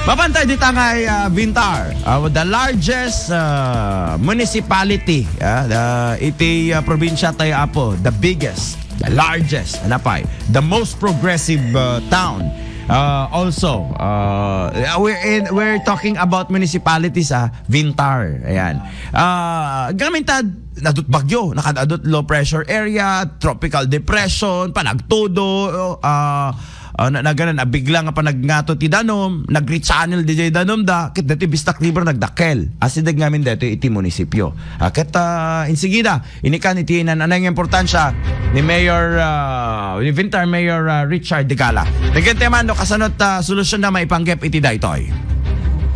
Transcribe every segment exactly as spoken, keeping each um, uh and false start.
Mapantay dita nga, ah, Vintar, ah, the largest, ah, municipality, ah, the, iti, ah, probinsya tayo, Apo, the biggest, the largest, ano pa, the most progressive, ah, town. Ah, also, ah, we're in, we're talking about municipalities, ah, Vintar. Ayan. Ah, gamin ta, nadut bagyo, nakadadut low pressure area, tropical depression, panagtudo, ah, ah, na, naganan, nabigla nga panagngato ti danum, nag-rechannel diay danum da, ket deti Bistak River nagdakkel. Asideg ngamin deti iti munisipyo. Ah, ket, ah, insigida, inikan iti nan-, anay nga importansya ni Mayor, ah, ni Vintar Mayor, ah, Richard Degala. Dagiti man no kasano ta solusyon na maipanggep iti daytoy.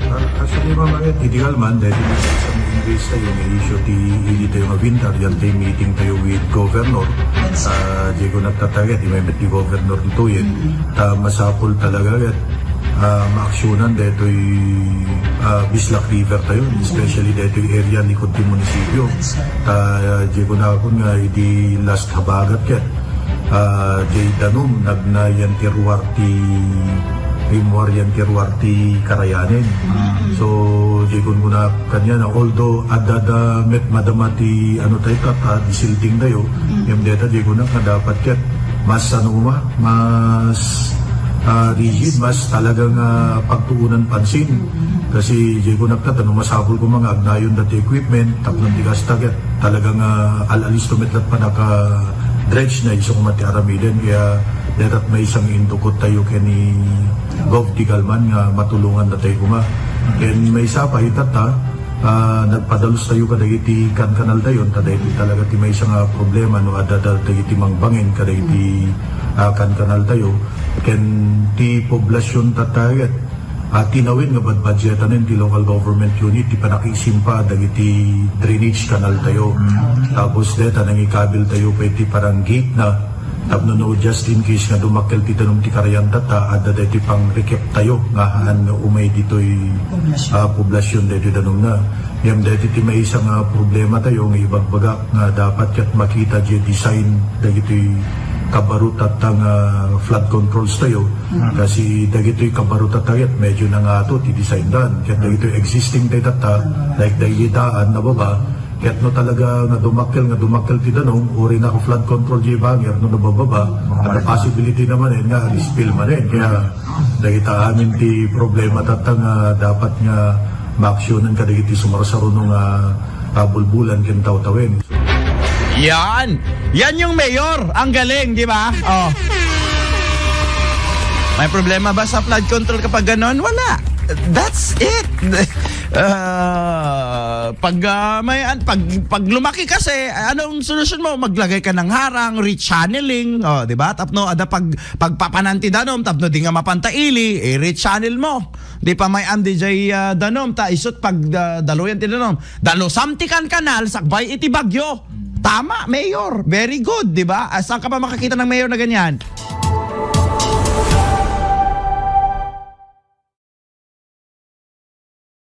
Ah, actually, Mama, iti Degala man, dahil sa isang English tayo, may issue ti ili tayo nga Vintar, yan tayo meeting tayo with Governor. Ah, Diego nagtatagat, may met ni Governor dito yun. Ta masapul talaga, ket, ah, maaksyonan detoy, ah, Bislak River tayo, especially detoy area likod ti munisipyo. Ta, ah, Diego na ako nga, idi last habagat, ket, ah, diay danum, nagna yan ti ruar ti, rimmuar yan ti ruar ti karayanen. So, Diego muna kanya na, although adda da met madama ti, ano tayo, ta, ta, disilting tayo, ngem deta, Diego na, nga dapat ket, mas, ano, ma-, mas, ah, rigid, mas talaga nga pagtuunan pansin. Kasi, Diego, nagtat-, ano, masapul ko mga agnayon dati equipment, tapno ti gasta ket, talaga nga al-alisto met lat panaka-dredge na iso ko mati aramiden. Kaya, detat may isang indukot tayo kani Gov Digalman nga matulungan na tayo kuma. Ken may isa pa, itata, ah, nagpadalus tayo kadagiti kankanal tayo, ta daytoy talaga ti maysa nga problema no adda da-, dagiti mangbangin kadagiti, ah, kankanal tayo. Ken ti poblasyon tatta ket, ah, tinawin nga badbadgetanen ti local government unit ti panakisimpa dagiti drainage canal tayo. Tapos deta nangikabil tayo pa iti parang gate na tapno no, just in case nga dumakkel ti danum ti karayan tatta, adda daytoy pangrekep tayo nga haan nga umay ditoy, ah, poblasyon daytoy danumna. Ngem daytoy ti maysa nga problema tayo nga ibagbagak nga dapat ket makita diay design dagitoy kabaro tatta nga flood controls tayo. Kasi dagitoy kabaro tatta ket medyo nangato ti design dan. Ket dagitoy existing tayo tatta, like dagiti daan na baba, ket no talaga nga dumakkel, nga dumakkel ti danum, uri na flood control diay bangir, no nabababa, at the possibility naman eh, nga spill man eh. Kaya dagita amin ti problema tatta nga dapat nga maaksyonan kadagiti sumarsaruno nga, ah, bulbulan ken tawtawen. Yan! Yan yung mayor! Ang galing, di ba? Oh. May problema ba sa flood control kapag ganon? Wala. That's it. Ah, pag, ah, may an-, pag, pag lumaki kasi, anong solusyon mo? Maglagay ka ng harang, rechanneling, oh, di ba? Tapno ada pag pagpapanan ti danum, tapno di nga mapan ta ili, i-rechannel mo. Di pa may-am diay, ah, danum, ta isut pag, ah, daluyan ti danum. Dalusam ti kankanal, sakbay iti bagyo. Tama, Mayor. Very good, di ba? Ah, saan ka pa makakita ng mayor na ganyan?